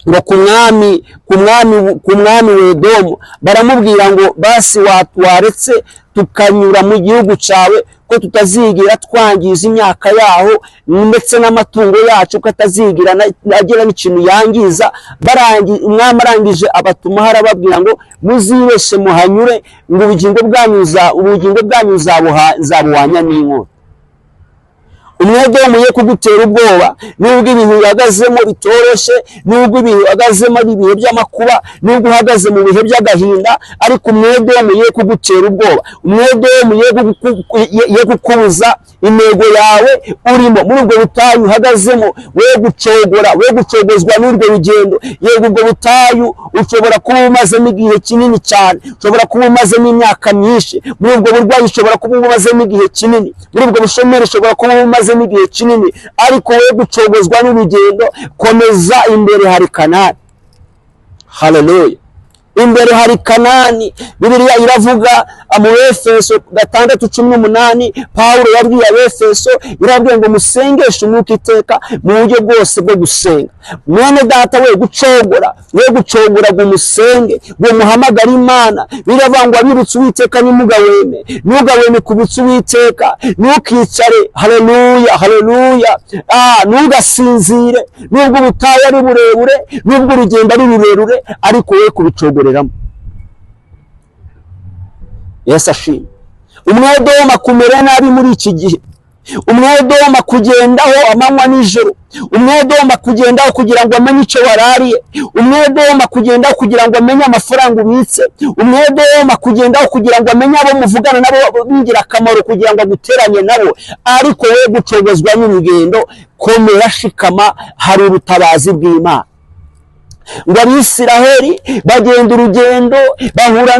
Ngo ku mwami w'Edomu baramubwira ngo: "Basi waretse tukanyura mu gihugu cyawe, ko tutazigira twangiza imyaka yaho, ndetse n'amatungo yacu ko atazigira agira n'ikintu yangiza." Umwami arangije abatumaho, arababwira ngo: "Muzibeshe muhanyure," ngo ubugingo bwanyu nzabuhwanya n'inkota. Umwedomu ye kugutera ubwoba. Nubwo ibihe uhagazemo bitoroshye, nubwo ibihe uhagazemo ari ibihe by'amakuba, nubwo uhagaze mu bihe by'agahinda, ariko umwedomu ye kugutera ubwoba. Umwedomu ye kukubuza intego yawe urimo. Muri ubwo butayu uhagazemo, we gucogora, we gucogozwa n'urwo rugendo. Yego, ubwo butayu ushobora kuba umazemo igihe kinini cyane, ushobora kuba umazemo imyaka myinshi. Muri ubwo burwayi ushobora kuba umazemo igihe kinini, muri ubwo bushomeri ushobora kuba umazemo igihe kinini, ariko we gucogozwa n'urugendo. Komeza, imbere hari Kanani. Haleluya! Imbere hari Kanani. Bibiliya iravuga mu Efeso 6:18, Pawulo yabwiye Abefeso, irabwiye ngo: "Musengeshe umwuka iteka mu buryo bwose bwo gusenga." Mwene data, we gucogora, we gucogora, ngo musenge, ngo muhamagare Imana. Biravuga ngo: "Abibutse Uwiteka ntimugahweme." Ntugahweme kubitsa Uwiteka, ntukicare. Haleluya, haleluya! Ntugasinzire. Nubwo ubutayu ari burebure, nubwo urugendo ari rurerure, ariko we kubicogoreramo. Yesu ashimwe. Umwedomu akumere nabi muri iki gihe, umwedomu akugendaho amanywa nijoro, umwedomu akugendaho kugira ngo amenye icyo warariye, umwedomu akugendaho kugira ngo amenye amafaranga ubitse, umwedomu akugendaho kugira ngo amenye abo muvugana nabo b'ingirakamaro, kugira ngo aguteranye nabo. Ariko we gucogozwa n'urugendo, komera, shikama, hari ubutabazi bw'Imana. Ngo Abisiraheli bagenda urugendo, bahura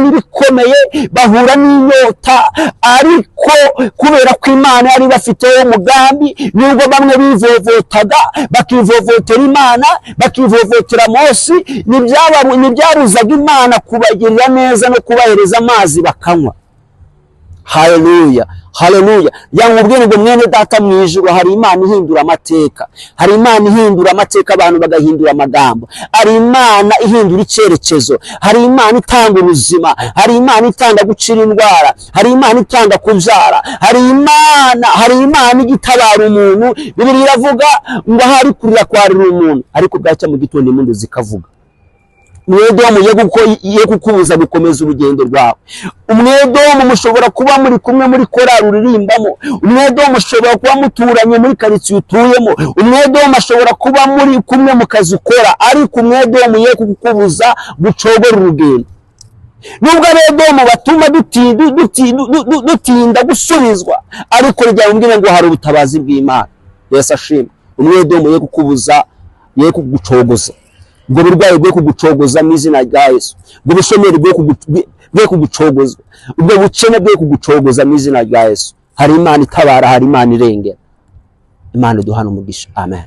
n'ibikomeye, bahura n'inyota, ariko kubera ko Imana yari bafiteho umugambi, nubwo bamwe bivovotaga, bakivovotera Imana, bakivovotera Mose, ntibyabuzaga Imana kubagirira neza no kubahereza amazi bakanywa. Haleluya, haleluya! Yankubwira ngo: mwene data, mu ijuru hari Imana ihindura amateka, hari Imana ihindura amateka, abantu bagahindura amagambo, hari Imana ihindura icyerekezo, hari Imana itanga ubuzima, hari Imana itanga gukira indwara, hari Imana itanga kubyara, hari Imana igitabara umuntu. Bibiliya iravuga ngo ahari kurira kwarira umuntu, ariko bwacya mu gitondo impundu zikavuga. Umwedomu ye kukubuza gukomeza urugendo rwawe. Umwedomu mushobora kuba muri kumwe muri korali uririmbamo, umwedomu mushobora kuba muturanye muri karitsiye utuyemo, umwedomu ashobora kuba muri kumwe mu kazi ukora, ariko umwedomu ye kukubuza gucogora urugendo. Nubwo Abedomu batuma dutinda gusubizwa, ariko rya umbwire ngo hari ubutabazi bw'Imana. Yesu ashimwe. Umwedomu ye kukubuza, ye kugucogoza. Ubwo burwayi bwe kugucogoza mu izina rya Yesu, ubwo bushomeri bwe kugucogoza, ubwo bukene bwe kugucogoza mu izina rya Yesu. Hari Imana itabara, hari Imana irengera. Imana iduhana umugisha. Amen.